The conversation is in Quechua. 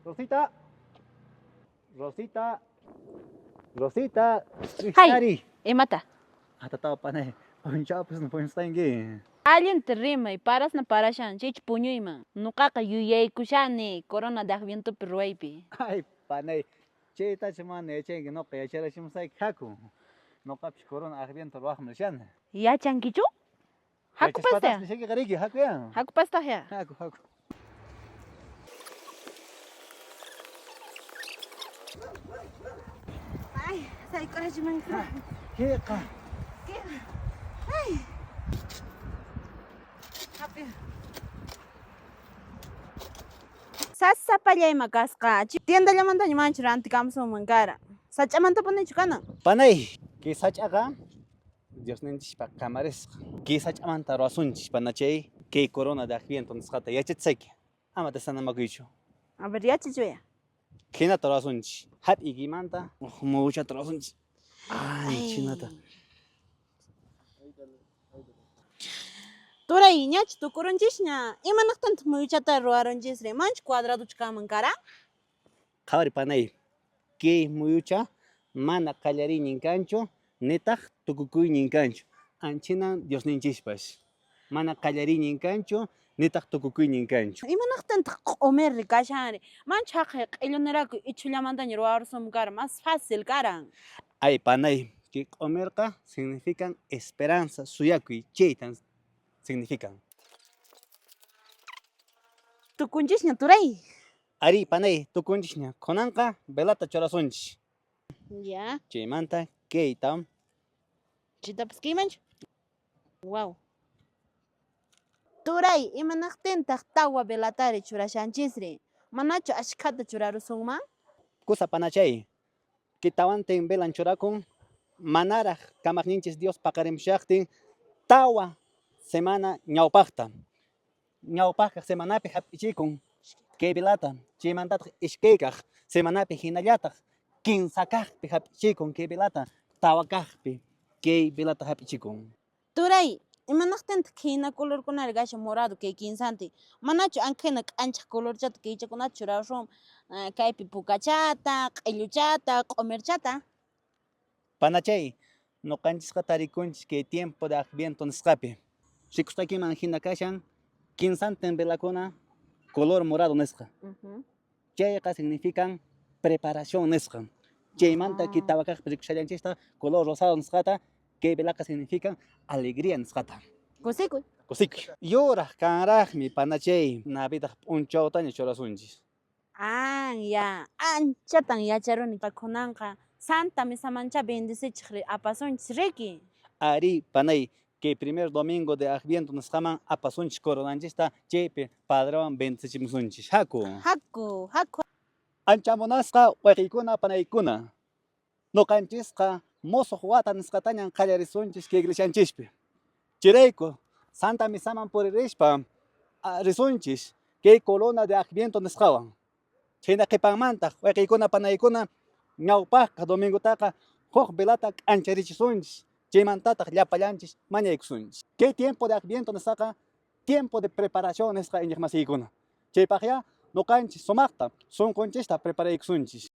Rosita. Rosita. Rosita. Hay. Ari. Imata? Atatawa panay. Punchawpis na puñusqanki. Allinta rimay, parasna parashan, chaychu puñuyman. Nuqaqa yuyaykushani corona de Advientopi ruwaypi. Ay, panay. Chaytachu mana yachanki nuqa yacharachimusayki haku. Nuqapis corona Adviento ruwaqmi rishani. Yachankichu? Haku Yachaspatas pastaq. nishaykiqa riki, haku ya. Haku pastaq ya. Haku, haku. Ay, sayk'urachimanki. Kiqa. Ay. Hapi. Sasapallayma kasqa. Tiendallamantaña manchu rantikamusunman kara. Sach'amantapunichu kanan? Panay, kay sach'aqa Diosninchikpa kamarisqa. Kay sach'amanta ruwasunchik panachay kay corona de Adviento nisqata yachachisayki. Ama tasanamakuychu. A ver, yachachiwaya. Hinata ruwasunchik. Hap'iykimanta uj muyuchata ruwasunchik. Ay, chinata. Turay, ñachu tukurunchisña. Imanaqtintaq muyuchata ruwarunchisri? Manchu cuadradochu kanman kara? Qhawari panay, kay muyucha mana qallariynin kanchu, nitaq tukukuynin kanchu. Anchinan Diosninchikpas. Mana qallariynin kanchu, nitaq tukukuynin kanchu. Imanaqtintaq q'umirri kashanri? Manchu haqay q'illuniraku ichhullamantaña ruwarusunman kara, más fácil karan. Ay, panay, kay q'umirqa significan esperanza, suyakuy, chaytan significan. Tukunchisña, turay. Ari, panay, tukunchisña. Kunanqa velata churasunchis. Ya. Chaymanta kayta. Chaytapas kaymanchu? Wow. Turay, imanaqtintaq tawa velatari churashanchisri? Manachu ashkhata churarusunman? Kusa panachay, kay tawantin velan churakun manaraq kamaqninchis Dios paqarimushaqtin tawa semana ñawpaqta. Ñawpaqkaq semanapi hap'ichikun kay velata, chaymantataq iskaykaq semanapi hinallataq kinsakaqpi hap'ichikun kay velata, tawakaqpi kay velata hap'ichikun. Turay, imanaqtintaq khayna colorkunari kashan morado kay kinsantin? Manachu ankhayna k'anchaq colorchata kaychakunata churarusunman? Kaypi pukachata, q'illuchata, q'umirchata? Panachay, nuqanchisqa tarikunchis kay tiempo de Adviento nisqapi. Rikusqaykiman hina kashan kinsantin velakuna color morado nisqa. Chayqa significan preparación nisqa. Chaymanta kay tawakaqpi rikushallanchista color rosado nisqata, kay velaqa significan alegría nisqata. Kusikuy. Kusikuy. Yuraq kanraqmi panachay Navidad p'unchawtaña churasunchis. Ah, ya. Anchatan yacharuni kunanqa Santa misamancha bendicichiq apasunchis riki. Ari, panay, kay primer domingo de Adviento nisqaman apasunchis coronanchista chaypi padrewan bendicichimusunchis. Haku. Haku, haku. Ancha munasqa wayqiykuna panaykuna. Nuqanchisqa musuq wata nisqatañan qallarisunchis kay iglesianchispi. Chayrayku Santa misaman puririspa risunchis kay corona de Adviento nisqawan. Chhayna qhipanmantaq wayqiykuna panaykuna ñawpaqqa domingotaqa huk velata k'ancharichisunchis, chaymantataq llapallanchis mañaykusunchis. Kay tiempo de Adviento nisqaqa tiempo de preparación nisqa iñiqmasiykuna. Chaypaqya nuqanchis sumaqta sunqunchista preparaykusunchis.